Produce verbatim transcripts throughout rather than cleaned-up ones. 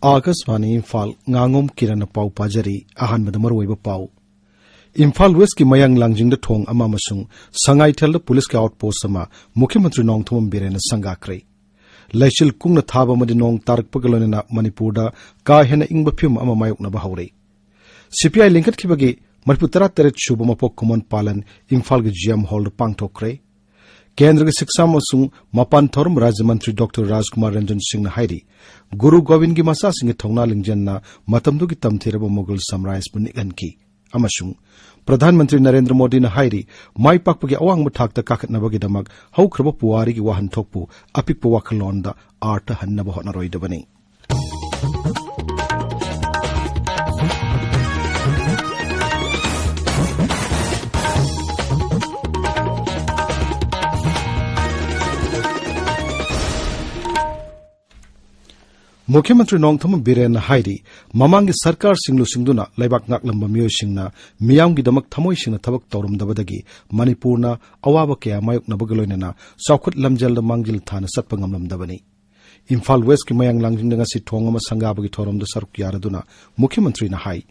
ꯑꯥꯀꯥꯁꯕꯥꯅꯤ ꯏꯝꯐꯥꯜ, ꯉꯥꯉꯣꯝ ꯀꯤꯔꯟꯅ ꯄꯥꯎ ꯄꯥꯖꯔꯤ꯫ ꯑꯍꯥꯟꯕꯗ ꯃꯔꯨꯑꯣꯏꯕ ꯄꯥꯎ꯫ ꯏꯝꯐꯥꯜ ꯋꯦꯁꯀꯤ ꯃꯌꯥꯡ ꯂꯥꯡꯖꯤꯡꯗ ꯊꯣꯡ ꯑꯃ ꯑꯃꯁꯨꯡ ꯁꯉꯥꯏꯊꯦꯜꯗ ꯄꯨꯂꯤꯁꯀꯤ ꯑꯥꯎꯠ ꯄꯣꯁ ꯑꯃ ꯃꯨꯈ꯭ꯌ ꯃꯟꯇ꯭ꯔꯤ ꯅꯣꯡꯊꯣꯝꯕꯝ ꯕꯤꯔꯦꯟꯅ ꯁꯪꯒꯥꯈ꯭ꯔꯦ꯫ ꯂꯩꯆꯤꯜ ꯀꯨꯡꯅ ꯊꯥꯕ ꯑꯃꯗꯤ ꯅꯣꯡ ꯇꯥꯔꯛꯄꯒ ꯂꯣꯏꯅꯅ ꯃꯅꯤꯄꯨꯔꯗ ꯀꯥ ꯍꯦꯟꯅ ꯏꯪꯕ ꯐꯤꯕꯝ ꯑꯃ ꯃꯥꯌꯣꯛꯅꯕ ꯍꯧꯔꯦ꯫ ꯁꯤ ꯄꯤ ꯑꯥꯏ ꯂꯤꯡꯈꯠꯈꯤꯕꯒꯤ ꯃꯔꯤꯐꯨ ꯇꯔꯥ ꯇꯔꯦꯠ ꯁꯨꯕ ꯃꯄꯣꯛ ꯀꯨꯝꯑꯣꯟ ꯄꯥꯂꯟ ꯏꯝꯐꯥꯜꯒꯤ ꯖꯤ ꯑꯦꯝ ꯍꯣꯜꯗ ꯄꯥꯡꯊꯣꯛꯈ꯭ꯔꯦ꯫ ꯀꯦꯟꯗ꯭ꯔꯒꯤ ꯁꯤꯛꯁꯥ ꯑꯃꯁꯨꯡ ꯃꯄꯥꯟ ꯊꯧꯔꯝ ꯔꯥꯖ꯭ꯌ ꯃꯟꯇ꯭ꯔꯤ ꯗꯣꯛꯇꯔ ꯔꯥꯖꯀꯨꯃꯥꯔ ꯔꯟꯖꯟ ꯁꯤꯡꯅ ꯍꯥꯏꯔꯤ, ꯒꯨꯔꯨ ꯒꯣꯕꯤꯟꯗꯒꯤ ꯃꯆꯥꯁꯤꯡꯒꯤ ꯊꯧꯅꯥ ꯂꯤꯡꯖꯦꯜꯅ ꯃꯇꯝꯗꯨꯒꯤ ꯇꯝꯊꯤꯔꯕ ꯃꯨꯒꯜ ꯁꯝꯔꯥꯏꯖꯄꯨ ꯅꯤꯛꯍꯟꯈꯤ꯫ ꯑꯃꯁꯨꯡ ꯄ꯭ꯔꯙꯥꯟ ꯃꯟꯇ꯭ꯔꯤ ꯅꯔꯦꯟꯗ꯭ꯔ ꯃꯣꯗꯤꯅ ꯍꯥꯏꯔꯤ, ꯃꯥꯏ ꯄꯥꯛꯄꯒꯤ ꯑꯋꯥꯡꯕ ꯊꯥꯛꯇ ꯀꯥꯈꯠꯅꯕꯒꯤꯗꯃꯛ ꯍꯧꯈ꯭ꯔꯕ ꯄꯨꯋꯥꯔꯤꯒꯤ ꯋꯥꯍꯟꯊꯣꯛꯄꯨ ꯑꯄꯤꯛꯄ ꯋꯥꯈꯜꯂꯣꯟꯗ ꯑꯥꯔꯊ ꯍꯟꯅꯕ ꯍꯣꯠꯅꯔꯣꯏꯗꯕꯅꯤ꯫ ꯃꯨꯈ꯭ꯌ ꯃꯟꯇ꯭ꯔꯤ ꯅꯣꯡꯊꯣꯝꯕꯝ ꯕꯤꯔꯦꯟꯅ ꯍꯥꯏꯔꯤ, ꯃꯃꯥꯡꯒꯤ ꯁꯔꯀꯥꯔꯁꯤꯡ ꯂꯨꯆꯤꯡꯗꯨꯅ ꯂꯩꯕꯥꯛ ꯉꯥꯛꯂꯝꯕ ꯃꯤꯑꯣꯏꯁꯤꯡꯅ ꯃꯤꯌꯥꯝꯒꯤꯗꯃꯛ ꯊꯃꯣꯏ ꯁꯦꯡꯅ ꯊꯕꯛ ꯇꯧꯔꯝꯗꯕꯗꯒꯤ ꯃꯅꯤꯄꯨꯔꯅ ꯑꯋꯥꯕ ꯀꯌꯥ ꯃꯥꯌꯣꯛꯅꯕꯒ ꯂꯣꯏꯅꯅ ꯆꯥꯎꯈꯠ ꯂꯝꯖꯦꯜꯗ ꯃꯥꯡꯖꯤꯜ ꯊꯥꯅ ꯆꯠꯄ ꯉꯝꯂꯝꯗꯕꯅꯤ꯫ ꯏꯝꯐꯥꯜ ꯋꯦꯁꯀꯤ ꯃꯌꯥꯡ ꯂꯥꯡꯖꯤꯡꯗ ꯉꯁꯤ ꯊꯣꯡ ꯑꯃ ꯁꯪꯒꯥꯕꯒꯤ ꯊꯧꯔꯝꯗ ꯁꯔꯨꯛ ꯌꯥꯔꯗꯨꯅ ꯃꯨꯈ꯭ꯌ ꯃꯟꯇ꯭ꯔꯤꯅ ꯍꯥꯏ,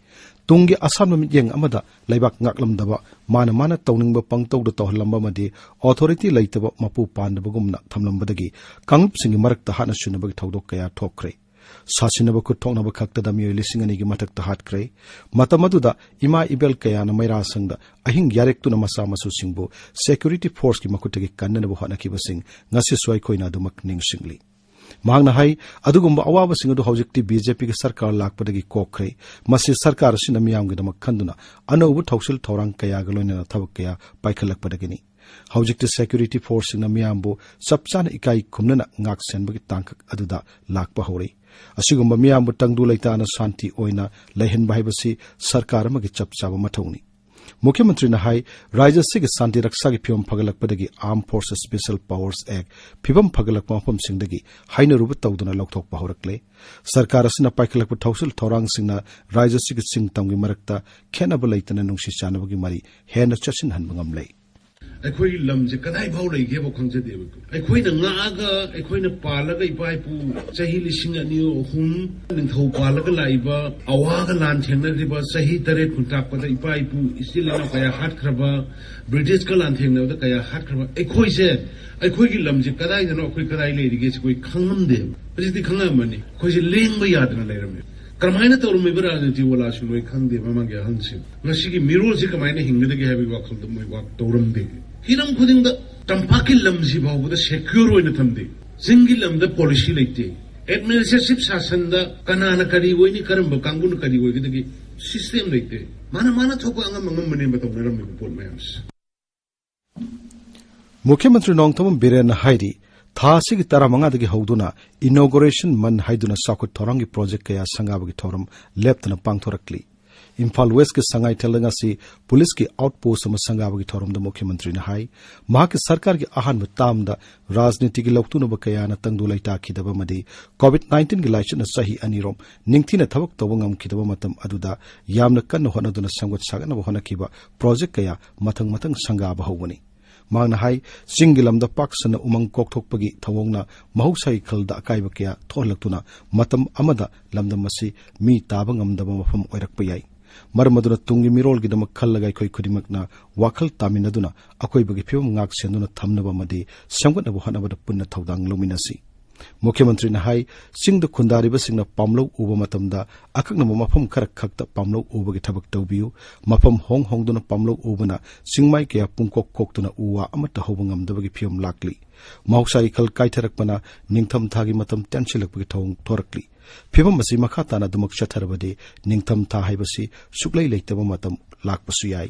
ꯇꯨꯡꯒꯤ ꯑꯁꯥꯟꯕ ꯃꯤꯠꯌꯦꯡ ꯑꯃꯗ ꯂꯩꯕꯥꯛ ꯉꯥꯛꯂꯝꯗꯕ, ꯃꯥꯅ ꯃꯥꯅ ꯇꯧꯅꯤꯡꯕ ꯄꯪꯇꯧꯗ ꯇꯧꯍꯜꯂꯝꯕ ꯑꯃꯗꯤ ꯑꯣꯊꯣꯔꯤꯇꯤ ꯂꯩꯇꯕ, ꯃꯄꯨ ꯄꯥꯟꯗꯕꯒꯨꯝꯅ ꯊꯝꯂꯝꯕꯗꯒꯤ ꯀꯥꯡꯂꯨꯞꯁꯤꯡꯒꯤ ꯃꯔꯛꯇ ꯍꯥꯠꯅ ꯁꯨꯅꯕꯒꯤ ꯊꯧꯗꯣꯛ ꯀꯌꯥ ꯊꯣꯛꯈ꯭ꯔꯦ꯫ ꯁꯥꯁꯤꯟꯅꯕ ꯈꯨꯠ ꯊꯣꯛꯅꯕ ꯈꯛꯇꯗ ꯃꯤꯑꯣꯏ ꯂꯤꯁꯤꯡ ꯑꯅꯤꯒꯤ ꯃꯊꯛꯇ ꯍꯥꯠꯈ꯭ꯔꯦ꯫ ꯃꯇꯝ ꯑꯗꯨꯗ ꯏꯃꯥ ꯏꯕꯦꯜ ꯀꯌꯥꯅ ꯃꯩꯔꯥꯁꯪꯗ ꯑꯍꯤꯡ ꯌꯥꯔꯦꯛꯇꯨꯅ ꯃꯆꯥ ꯃꯁꯨꯁꯤꯡꯕꯨ ꯁꯦꯀ꯭ꯌꯨꯔꯤꯇꯤ ꯐꯣꯔꯁꯀꯤ ꯃꯈꯨꯠꯇꯒꯤ ꯀꯟꯅꯅꯕ ꯍꯣꯠꯅꯈꯤꯕꯁꯤꯡ ꯉꯁꯤꯁꯨ ꯑꯩꯈꯣꯏꯅ ꯑꯗꯨꯃꯛ ꯅꯤꯡꯁꯤꯡꯂꯤ꯫ ꯃꯍꯥꯛꯅ ꯍꯥꯏ, ꯑꯗꯨꯒꯨꯝꯕ ꯑꯋꯥꯕꯁꯤꯡ ꯑꯗꯨ ꯍꯧꯖꯤꯛꯇꯤ ꯕꯤ ꯖꯦ ꯄꯤꯒꯤ ꯁꯔꯀꯥꯔ ꯂꯥꯛꯄꯗꯒꯤ ꯀꯣꯛꯈ꯭ꯔꯦ꯫ ꯃꯁꯤ ꯁꯔꯀꯥꯔ ꯑꯁꯤꯅ ꯃꯤꯌꯥꯝꯒꯤꯗꯃꯛ ꯈꯟꯗꯨꯅ ꯑꯅꯧꯕ ꯊꯧꯁꯤꯜ ꯊꯧꯔꯥꯡ ꯀꯌꯥꯒ ꯂꯣꯏꯅꯅ ꯊꯕꯛ ꯀꯌꯥ ꯄꯥꯏꯈꯠꯂꯛꯄꯗꯒꯤꯅꯤ꯫ ꯍꯧꯖꯤꯛꯇꯤ ꯁꯦꯀ꯭ꯌꯨꯔꯤꯇꯤ ꯐꯣꯔꯁꯁꯤꯡꯅ ꯃꯤꯌꯥꯝꯕꯨ ꯆꯞ ꯆꯥꯅ ꯏꯀꯥꯏ ꯈꯨꯝꯅꯅ ꯉꯥꯛ ꯁꯦꯟꯕꯒꯤ ꯇꯥꯡꯀꯛ ꯑꯗꯨꯗ ꯂꯥꯛꯄ ꯍꯧꯔꯦ꯫ ꯑꯁꯤꯒꯨꯝꯕ ꯃꯤꯌꯥꯝꯕꯨ ꯇꯪꯗꯨ ꯂꯩꯇꯥꯅ ꯁꯥꯟꯇꯤ ꯑꯣꯏꯅ ꯂꯩꯍꯟꯕ ꯍꯥꯏꯕꯁꯤ ꯁꯔꯀꯥꯔ ꯑꯃꯒꯤ ꯆꯞ ꯆꯥꯕ ꯃꯊꯧꯅꯤ꯫ ꯃꯨꯈ꯭ꯌ ꯃꯟꯇ꯭ꯔꯤꯅ ꯍꯥꯏ, ꯔꯥꯖ꯭ꯌ ꯑꯁꯤꯒꯤ ꯁꯥꯟꯇꯤ ꯔꯛꯁꯥꯒꯤ ꯐꯤꯕꯝ ꯐꯒꯠꯂꯛꯄꯗꯒꯤ Armed Forces Special Powers Act ꯐꯤꯕꯝ ꯐꯒꯠꯂꯛꯄ ꯃꯐꯝꯁꯤꯡꯗꯒꯤ ꯍꯥꯏꯅꯔꯨꯕ ꯇꯧꯗꯨꯅ ꯂꯧꯊꯣꯛꯄ ꯍꯧꯔꯛꯂꯦ꯫ ꯁꯔꯀꯥꯔ ꯑꯁꯤꯅ ꯄꯥꯏꯈꯠꯂꯛꯄ ꯊꯧꯁꯤꯜ ꯊꯧꯔꯥꯡꯁꯤꯡꯅ ꯔꯥꯖ꯭ꯌ ꯑꯁꯤꯒꯤ ꯆꯤꯡ ꯇꯝꯒꯤ ꯃꯔꯛꯇ ꯈꯦꯠꯅꯕ ꯂꯩꯇꯅ ꯅꯨꯡꯁꯤ ꯆꯥꯟꯅꯕꯒꯤ ꯃꯔꯤ ꯍꯦꯟꯅ ꯆꯦꯠꯁꯤꯟꯍꯟꯕ ꯉꯝꯂꯦ꯫ ꯑꯩꯈꯣꯏꯒꯤ ꯂꯝꯁꯦ ꯀꯗꯥꯏ ꯐꯥꯎ ꯂꯩꯒꯦꯕ ꯈꯪꯖꯗꯦꯕ꯫ ꯑꯩꯈꯣꯏꯅ ꯉꯥꯛꯑꯒ, ꯑꯩꯈꯣꯏꯅ ꯄꯥꯜꯂꯒ, ꯏꯄꯥ ꯏꯄꯨ ꯆꯍꯤ ꯂꯤꯁꯤꯡ ꯑꯅꯤ ꯑꯍꯨꯝ ꯅꯤꯡꯊꯧ ꯄꯥꯜꯂꯒ ꯂꯥꯛꯏꯕ, ꯑꯋꯥꯒ ꯂꯥꯟ ꯊꯦꯡꯅꯈ꯭ꯔꯤꯕ, ꯆꯍꯤ ꯇꯔꯦꯠ ꯈꯨꯟꯇꯥꯛꯄꯗ ꯏꯄꯥ ꯏꯄꯨ ꯏꯆꯤꯜ ꯏꯅꯥꯎ ꯀꯌꯥ ꯍꯥꯠꯈ꯭ꯔꯕ, ꯕ꯭ꯔꯤꯇꯤꯁꯀ ꯂꯥꯟ ꯊꯦꯡꯅꯕꯗ ꯀꯌꯥ ꯍꯥꯠꯈ꯭ꯔꯕ ꯑꯩꯈꯣꯏꯁꯦ, ꯑꯩꯈꯣꯏꯒꯤ ꯂꯝꯁꯦ ꯀꯗꯥꯏꯗꯅꯣ, ꯑꯩꯈꯣꯏ ꯀꯗꯥꯏ ꯂꯩꯔꯤꯒꯦꯁꯦ ꯑꯩꯈꯣꯏ ꯈꯪꯉꯝꯗꯦꯕ꯫ ꯍꯧꯖꯤꯛꯇꯤ ꯈꯪꯉꯝꯃꯅꯤ꯫ ꯑꯩꯈꯣꯏꯁꯦ ꯂꯦꯡꯕ ꯌꯥꯗꯅ ꯂꯩꯔꯝꯃꯦ꯫ ꯀꯔꯝꯍꯥꯏꯅ ꯇꯧꯔꯝꯃꯤꯕ ꯔꯥꯖꯅꯤꯇꯤ ꯋꯥꯂꯥꯁꯨ ꯂꯣꯏ ꯈꯪꯗꯦ꯫ ꯃꯃꯥꯡꯒꯤ ꯑꯍꯟꯁꯤꯡ, ꯉꯁꯤꯒꯤ ꯃꯤꯔꯣꯜꯁꯤ ꯀꯃꯥꯏꯅ ꯍꯤꯡꯒꯗꯒꯦ ꯍꯥꯏꯕꯒꯤ ꯋꯥꯈꯜꯗ ꯃꯣꯏ ꯋꯥꯛ ꯇꯧꯔꯝꯗꯦ꯫ ꯍꯤꯔꯝ ꯈꯨꯗꯤꯡꯗ ꯇꯝꯄꯥꯛꯀꯤ ꯂꯝꯁꯤ ꯐꯥꯎꯕꯗ ꯁꯦꯀ꯭ꯌꯨꯔ ꯑꯣꯏꯅ ꯊꯝꯗꯦ꯫ ꯆꯤꯡꯒꯤ ꯂꯝꯗ ꯄꯣꯂꯤꯁꯤ ꯂꯩꯇꯦ꯫ ꯑꯦꯗꯃꯤꯅꯤꯁꯇ꯭ꯔꯦꯇꯤꯚ ꯁꯥꯁꯟꯗ ꯀꯅꯥꯅ ꯀꯔꯤ ꯑꯣꯏꯅꯤ, ꯀꯔꯝꯕ ꯀꯥꯡꯕꯨꯅ ꯀꯔꯤ ꯑꯣꯏꯒꯗꯒꯦ, ꯁꯤꯁꯇꯦꯝ ꯂꯩꯇꯦ꯫ ꯃꯥꯅ ꯃꯥꯅ ꯊꯣꯛꯄ ꯑꯉꯝ ꯑꯉꯝꯕꯅꯦꯕ ꯇꯧꯅꯔꯝꯃꯤꯕ ꯄꯣꯠ ꯃꯌꯥꯝꯁꯦ꯫ ꯃꯨꯈ꯭ꯌ ꯃꯟꯇ꯭ꯔꯤ ꯅꯣꯡꯊꯣꯝꯕꯝ ꯕꯤꯔꯦꯟꯅ ꯍꯥꯏꯔꯤ, ꯊꯥ ꯑꯁꯤꯒꯤ ꯇꯔꯥꯃꯉꯥꯗꯒꯤ ꯍꯧꯗꯨꯅ ꯏꯅꯣꯒꯣꯔꯦꯁꯟ ꯃꯟ ꯍꯥꯏꯗꯨꯅ ꯆꯥꯎꯈꯠ ꯊꯧꯔꯥꯡꯒꯤ ꯄ꯭ꯔꯣꯖꯦꯛ ꯀꯌꯥ ꯁꯪꯒꯥꯕꯒꯤ ꯊꯧꯔꯝ ꯂꯦꯞꯇꯅ ꯄꯥꯡꯊꯣꯔꯛꯂꯤ꯫ ꯏꯝꯐꯥꯜ ꯋꯦꯁꯀꯤ ꯁꯉꯥꯏꯊꯦꯜꯗ ꯉꯁꯤ ꯄꯨꯂꯤꯁꯀꯤ ꯑꯥꯎꯠ ꯄꯣꯁ ꯑꯃ ꯁꯪꯒꯥꯕꯒꯤ ꯊꯧꯔꯝꯗ ꯃꯨꯈ꯭ꯌ ꯃꯟꯇ꯭ꯔꯤꯅ ꯍꯥꯏ, ꯃꯍꯥꯛꯀꯤ ꯁꯔꯀꯥꯔꯒꯤ ꯑꯍꯥꯟꯕ ꯇꯥꯝꯗ ꯔꯥꯖꯅꯤꯇꯤꯒꯤ ꯂꯧꯇꯨꯅꯕ ꯀꯌꯥꯅ ꯇꯪꯗꯨ ꯂꯩꯇꯥꯈꯤꯗꯕ ꯑꯃꯗꯤ ꯀꯣꯚꯤꯗ ꯅꯥꯏꯟꯇꯤꯟꯒꯤ ꯂꯥꯏꯆꯠꯅ ꯆꯍꯤ ꯑꯅꯤꯔꯣꯝ ꯅꯤꯡꯊꯤꯅ ꯊꯕꯛ ꯇꯧꯕ ꯉꯝꯈꯤꯗꯕ ꯃꯇꯝ ꯑꯗꯨꯗ ꯌꯥꯝꯅ ꯀꯟꯅ ꯍꯣꯠꯅꯗꯨꯅ ꯁꯦꯝꯒꯠ ꯁꯥꯒꯠꯅꯕ ꯍꯣꯠꯅꯈꯤꯕ ꯄ꯭ꯔꯣꯖꯦꯛ ꯀꯌꯥ ꯃꯊꯪ ꯃꯊꯪ ꯁꯪꯒꯥꯕ ꯍꯧꯕꯅꯤ꯫ ꯃꯍꯥꯛꯅ ꯍꯥꯏ, ꯆꯤꯡꯒꯤ ꯂꯝꯗ ꯄꯥꯛ ꯁꯟꯅ ꯎꯃꯪ ꯀꯣꯛꯊꯣꯛꯄꯒꯤ ꯊꯧꯑꯣꯡꯅ ꯃꯍꯧꯁꯥꯒꯤ ꯈꯜꯗ ꯑꯀꯥꯏꯕ ꯀꯌꯥ ꯊꯣꯛꯍꯜꯂꯛꯇꯨꯅ ꯃꯇꯝ ꯑꯃꯗ ꯂꯝꯗꯝ ꯑꯁꯤ ꯃꯤ ꯇꯥꯕ ꯉꯝꯗꯕ ꯃꯐꯝ ꯑꯣꯏꯔꯛꯄ ꯌꯥꯏ꯫ ꯃꯔꯝ ꯑꯗꯨꯅ ꯇꯨꯡꯒꯤ ꯃꯤꯔꯣꯜꯒꯤꯗꯃꯛ ꯈꯜꯂꯒ ꯑꯩꯈꯣꯏ ꯈꯨꯗꯤꯡꯃꯛꯅ ꯋꯥꯈꯜ ꯇꯥꯃꯤꯟꯅꯗꯨꯅ ꯑꯀꯣꯏꯕꯒꯤ ꯐꯤꯕꯝ ꯉꯥꯛ ꯁꯦꯟꯗꯨꯅ ꯊꯝꯅꯕ ꯑꯃꯗꯤ ꯁꯦꯝꯒꯠꯅꯕ ꯍꯣꯠꯅꯕꯗ ꯄꯨꯟꯅ ꯊꯧꯗꯥꯡ ꯂꯧꯃꯤꯟꯅꯁꯤ꯫ ꯃꯨꯈ꯭ꯌ ꯃꯟꯇ꯭ꯔꯤꯅ ꯍꯥꯏ, ꯆꯤꯡꯗ ꯈꯨꯟꯗꯥꯔꯤꯕꯁꯤꯡꯅ ꯄꯥꯝꯂꯧ ꯎꯕ ꯃꯇꯝꯗ ꯑꯀꯛꯅꯕ ꯃꯐꯝ ꯈꯔ ꯈꯛꯇ ꯄꯥꯝꯂꯧ ꯎꯕꯒꯤ ꯊꯕꯛ ꯇꯧꯕꯤꯌꯨ꯫ ꯃꯐꯝ ꯍꯣꯡ ꯍꯣꯡꯗꯨꯅ ꯄꯥꯝꯂꯧ ꯎꯕꯅ ꯆꯤꯡꯃꯥꯏ ꯀꯌꯥ ꯄꯨꯡꯀꯣꯛ ꯀꯣꯛꯇꯨꯅ ꯎ ꯋꯥ ꯑꯃꯠꯇ ꯍꯧꯕ ꯉꯝꯗꯕꯒꯤ ꯐꯤꯕꯝ ꯂꯥꯛꯂꯤ꯫ ꯃꯍꯧꯁꯥꯒꯤ ꯈꯜ ꯀꯥꯏꯊꯔꯛꯄꯅ ꯅꯤꯡꯊꯝ ꯊꯥꯒꯤ ꯃꯇꯝ ꯇꯦꯟꯁꯤꯜꯂꯛꯄꯒꯤ ꯊꯧꯑꯣꯡ ꯊꯣꯔꯛꯂꯤ꯫ ꯐꯤꯕꯝ ꯑꯁꯤ ꯃꯈꯥ ꯇꯥꯅ ꯑꯗꯨꯃꯛ ꯆꯠꯊꯔꯕꯗꯤ ꯅꯤꯡꯊꯝ ꯊꯥ ꯍꯥꯏꯕꯁꯤ ꯁꯨꯛꯂꯩ ꯂꯩꯇꯕ ꯃꯇꯝ ꯂꯥꯛꯄꯁꯨ ꯌꯥꯏ꯫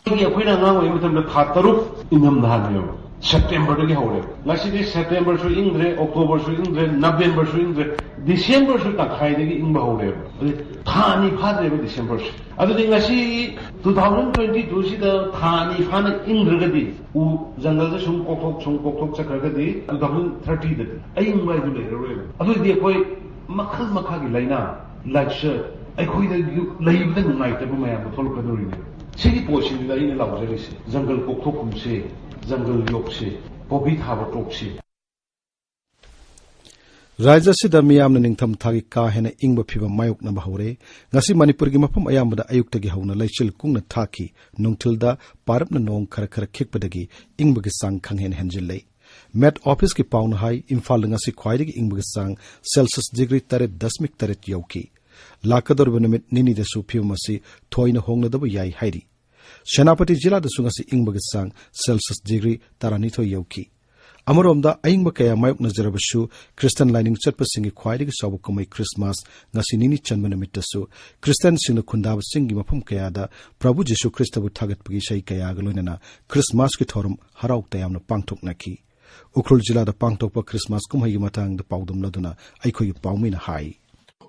ꯑꯩꯈꯣꯏꯅ ꯑꯉꯥꯡ ꯑꯣꯏꯔꯤꯉꯩ ꯃꯇꯝꯗ ꯊꯥ ꯇꯔꯨꯛ ꯏꯪꯊꯝꯊꯥꯅꯦꯕ, ꯁꯦꯞꯇꯦꯝꯕꯔꯗꯒꯤ ꯍꯧꯔꯦꯕ꯫ ꯉꯁꯤꯗꯤ ꯁꯦꯞꯇꯦꯝꯕꯔꯁꯨ ꯏꯪꯗ꯭ꯔꯦ, ꯑꯣꯛꯇꯣꯕꯔꯁꯨ ꯏꯪꯗ꯭ꯔꯦ, ꯅꯕꯦꯝꯕꯔꯁꯨ ꯏꯪꯗ꯭ꯔꯦ, ꯗꯤꯁꯦꯝꯕꯔꯁꯨ ꯇꯪꯈꯥꯏꯗꯒꯤ ꯏꯪꯕ ꯍꯧꯔꯦꯕ꯫ ꯑꯗꯨ ꯊꯥ ꯑꯅꯤ ꯐꯥꯗ꯭ꯔꯦꯕ ꯗꯤꯁꯦꯝꯕꯔꯁꯦ꯫ ꯑꯗꯨꯗꯤ ꯉꯁꯤ ꯇꯨ ꯊꯥꯎꯖꯟ ꯇ꯭ꯋꯦꯟꯇꯤ ꯇꯨꯁꯤꯗ ꯊꯥ ꯑꯅꯤ ꯐꯥꯅ ꯏꯪꯗ꯭ꯔꯒꯗꯤ, ꯎ ꯖꯪꯒꯜꯁꯦ ꯁꯨꯝ ꯀꯣꯛꯊꯣꯛ, ꯁꯨꯝ ꯀꯣꯛꯊꯣꯛ ꯆꯠꯈ꯭ꯔꯒꯗꯤ, ꯇꯨ ꯊꯥꯎꯖꯟ ꯊꯥꯔꯇꯤꯗꯗꯤ ꯑꯏꯪꯕ ꯍꯥꯏꯗꯨ ꯂꯩꯔꯔꯣꯏꯕ꯫ ꯑꯗꯨꯑꯣꯏꯗꯤ ꯑꯩꯈꯣꯏ ꯃꯈꯜ ꯃꯈꯥꯒꯤ ꯂꯥꯏꯅꯥ, ꯂꯥꯏꯆꯠ, ꯑꯩꯈꯣꯏꯗ ꯌꯨ-, ꯂꯩꯕꯗ ꯅꯨꯡꯉꯥꯏꯇꯕ ꯃꯌꯥꯝꯗꯣ ꯊꯣꯛꯂꯛꯀꯗꯧꯔꯤꯅꯦꯕ꯫ ꯁꯤꯒꯤ ꯄꯣꯠꯁꯤꯅꯤꯗ ꯑꯩꯅ ꯂꯥꯎꯖꯔꯤꯁꯦ, ꯖꯪꯒꯜ ꯀꯣꯛꯊꯣꯛꯀꯨꯝꯁꯦ, ꯖꯪꯒꯜ ꯌꯣꯛꯁꯦ, ꯀꯣꯕꯤ ꯊꯥꯕ ꯇꯣꯛꯁꯤ꯫ ꯔꯥꯖ꯭ꯌ ꯑꯁꯤꯗ ꯃꯤꯌꯥꯝꯅ ꯅꯤꯡꯊꯝꯊꯥꯒꯤ ꯀꯥ ꯍꯦꯟꯅ ꯏꯪꯕ ꯐꯤꯚꯝ ꯃꯥꯌꯣꯛꯅꯕ ꯍꯧꯔꯦ꯫ ꯉꯁꯤ ꯃꯅꯤꯄꯨꯔꯒꯤ ꯃꯐꯝ ꯑꯌꯥꯝꯕꯗ ꯑꯌꯨꯛꯇꯒꯤ ꯍꯧꯅ ꯂꯩꯆꯤꯜ ꯀꯨꯡꯅ ꯊꯥꯈꯤ꯫ ꯅꯨꯡꯊꯤꯜꯗ ꯄꯥꯔꯞꯅ ꯅꯣꯡ ꯈꯔ ꯈꯔ ꯈꯤꯛꯄꯗꯒꯤ ꯏꯪꯕꯒꯤ ꯆꯥꯡ ꯈꯪꯍꯦꯟ ꯍꯦꯟꯖꯤꯜꯂꯦ꯫ ꯃꯦꯠ ꯑꯣꯐꯤꯁꯀꯤ ꯄꯥꯎꯅ ꯍꯥꯏ, ꯏꯝꯐꯥꯜꯗ ꯉꯁꯤ ꯈ꯭ꯋꯥꯏꯗꯒꯤ ꯏꯪꯕꯒꯤ ꯆꯥꯡ ꯁꯦꯜꯁꯤꯌꯁ ꯗꯤꯒ꯭ꯔꯤ ꯇꯔꯦꯠ ꯗꯁꯃꯤꯛ ꯇꯔꯦꯠ ꯌꯧꯈꯤ꯫ ꯂꯥꯛꯀꯗꯧꯔꯤꯕ ꯅꯨꯃꯤꯠ ꯅꯤꯅꯤꯗꯁꯨ ꯐꯤꯚꯝ ꯑꯁꯤ ꯊꯣꯏꯅ ꯍꯣꯡꯂꯗꯕ ꯌꯥꯏ ꯍꯥꯏꯔꯤ꯫ ꯁꯦꯅꯥꯄꯇꯤ ꯖꯤꯂꯥꯗꯁꯨ ꯉꯁꯤ ꯏꯪꯕꯒꯤ ꯆꯥꯡ ꯁꯦꯜꯁꯤꯌꯁ ꯗꯤꯒ꯭ꯔꯤ ꯇꯔꯥꯅꯤꯊꯣꯏ ꯌꯧꯈꯤ꯫ ꯑꯃꯔꯣꯝꯗ, ꯑꯏꯪꯕ ꯀꯌꯥ ꯃꯥꯌꯣꯛꯅꯖꯔꯕꯁꯨ, ꯈ꯭ꯔꯤꯁꯇꯟ ꯂꯥꯏꯅꯤꯡ ꯆꯠꯄꯁꯤꯡꯒꯤ ꯈ꯭ꯋꯥꯏꯗꯒꯤ ꯆꯥꯎꯕ ꯀꯨꯝꯍꯩ ꯈ꯭ꯔꯤꯁꯃꯥꯁ ꯉꯁꯤ ꯅꯤꯅꯤ ꯆꯟꯕ ꯅꯨꯃꯤꯠꯇꯁꯨ, ꯈ꯭ꯔꯤꯁꯇꯟꯁꯤꯡꯅ ꯈꯨꯟꯗꯥꯕꯁꯤꯡꯒꯤ ꯃꯐꯝ ꯀꯌꯥꯗ ꯄ꯭ꯔꯚꯨ ꯖꯤꯁꯨ ꯈ꯭ꯔꯤꯁꯇꯕꯨ ꯊꯥꯒꯠꯄꯒꯤ ꯏꯁꯩ ꯀꯌꯥꯒ ꯂꯣꯏꯅꯅ ꯈ꯭ꯔꯤꯁꯃꯥꯁꯀꯤ ꯊꯧꯔꯝ ꯍꯔꯥꯎ ꯇꯌꯥꯝꯅ ꯄꯥꯡꯊꯣꯛꯅꯈꯤ꯫ ꯎꯈ꯭ꯔꯨꯜ ꯖꯤꯂꯥꯗ ꯄꯥꯡꯊꯣꯛꯄ ꯈ꯭ꯔꯤꯁꯃꯥꯁ ꯀꯨꯝꯍꯩꯒꯤ ꯃꯇꯥꯡꯗ ꯄꯥꯎꯗꯝꯂꯗꯨꯅ ꯑꯩꯈꯣꯏꯒꯤ ꯄꯥꯎꯃꯤꯅ ꯍꯥꯏ꯫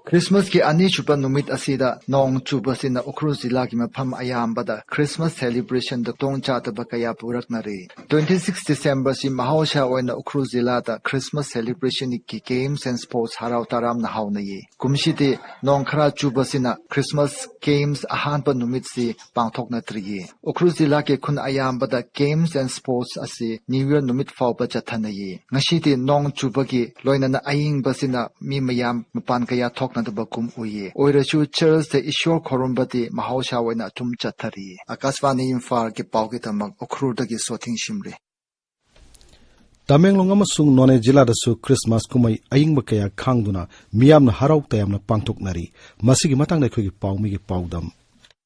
ꯈ꯭ꯔꯤꯁꯃꯥꯁꯀꯤ ꯑꯅꯤꯁꯨꯕ ꯅꯨꯃꯤꯠ ꯑꯁꯤꯗ ꯅꯣꯡ ꯆꯨꯕꯁꯤꯅ ꯎꯈ꯭ꯔꯨꯜ ꯖꯤꯂꯥꯒꯤ ꯃꯐꯝ ꯑꯌꯥꯝꯕꯗ ꯈ꯭ꯔꯤꯁꯃꯥꯁ ꯁꯦꯂꯦꯕ꯭ꯔꯦꯁꯟꯗ ꯈꯨꯗꯣꯡ ꯆꯥꯗꯕ ꯀꯌꯥ ꯄꯨꯔꯛꯅꯔꯤ꯫ Twenty six Decemberꯁꯤ ꯃꯍꯧꯁꯥ ꯑꯣꯏꯅ ꯎꯈ꯭ꯔꯨꯜ ꯖꯤꯂꯥꯗ ꯈ꯭ꯔꯤꯁꯃꯥꯁ ꯁꯦꯂꯦꯕ꯭ꯔꯦꯁꯟꯒꯤ games and sports ꯍꯔꯥꯎ ꯇꯔꯥꯝꯅ ꯍꯧꯅꯩꯌꯦ꯫ ꯀꯨꯝꯁꯤꯗꯤ ꯅꯣꯡ ꯈꯔ ꯆꯨꯕꯁꯤꯅ ꯈ꯭ꯔꯤꯁꯃꯥꯁ games ꯑꯍꯥꯟꯕ ꯅꯨꯃꯤꯠꯁꯤ ꯄꯥꯡꯊꯣꯛꯅꯗ꯭ꯔꯤꯌꯦ꯫ ꯎꯈ꯭ꯔꯨꯜ ꯖꯤꯂꯥꯒꯤ ꯈꯨꯟ ꯑꯌꯥꯝꯕꯗ games and sports ꯑꯁꯤ New Year ꯅꯨꯃꯤꯠ ꯐꯥꯎꯕ ꯆꯠꯊꯅꯩꯌꯦ꯫ ꯉꯁꯤꯗꯤ ꯅꯣꯡ ꯆꯨꯕꯒꯤ ꯂꯣꯏꯅꯅ ꯑꯏꯪꯕꯁꯤꯅ ꯃꯤ ꯃꯌꯥꯝ ꯃꯄꯥꯟ ꯀꯌꯥ ꯊꯣꯛꯅꯗꯕꯒꯨꯝ ꯎꯏꯌꯦ꯫ ꯑꯣꯏꯔꯁꯨ ꯆꯔꯆꯇ ꯏꯁꯣꯔ ꯈꯣꯏꯔꯨꯝꯕꯗꯤ ꯃꯍꯧꯁꯥ ꯑꯣꯏꯅ ꯑꯗꯨꯝ ꯆꯠꯊꯔꯤ꯫ ꯑꯀꯥꯁꯕꯥꯅꯤ ꯏꯝꯐꯥꯜꯒꯤ ꯄꯥꯎꯒꯤꯗꯃꯛ ꯎꯈ꯭ꯔꯨꯜꯗꯒꯤ ꯁꯣꯊꯤꯡ ꯁꯤꯝꯔꯤ꯫ ꯇꯃꯦꯡꯂꯣꯡ ꯑꯃꯁꯨꯡ ꯅꯣꯅꯦ ꯖꯤꯂꯥꯗꯁꯨ ꯈ꯭ꯔꯤꯁꯃꯥꯁ ꯀꯨꯝꯍꯩ ꯑꯏꯪꯕ ꯀꯌꯥ ꯈꯥꯡꯗꯨꯅ ꯃꯤꯌꯥꯝꯅ ꯍꯔꯥꯎ ꯇꯌꯥꯝꯅ ꯄꯥꯡꯊꯣꯛꯅꯔꯤ꯫ ꯃꯁꯤꯒꯤ ꯃꯇꯥꯡꯗ ꯑꯩꯈꯣꯏꯒꯤ ꯄꯥꯎꯃꯤꯒꯤ ꯄꯥꯎꯗꯝ꯫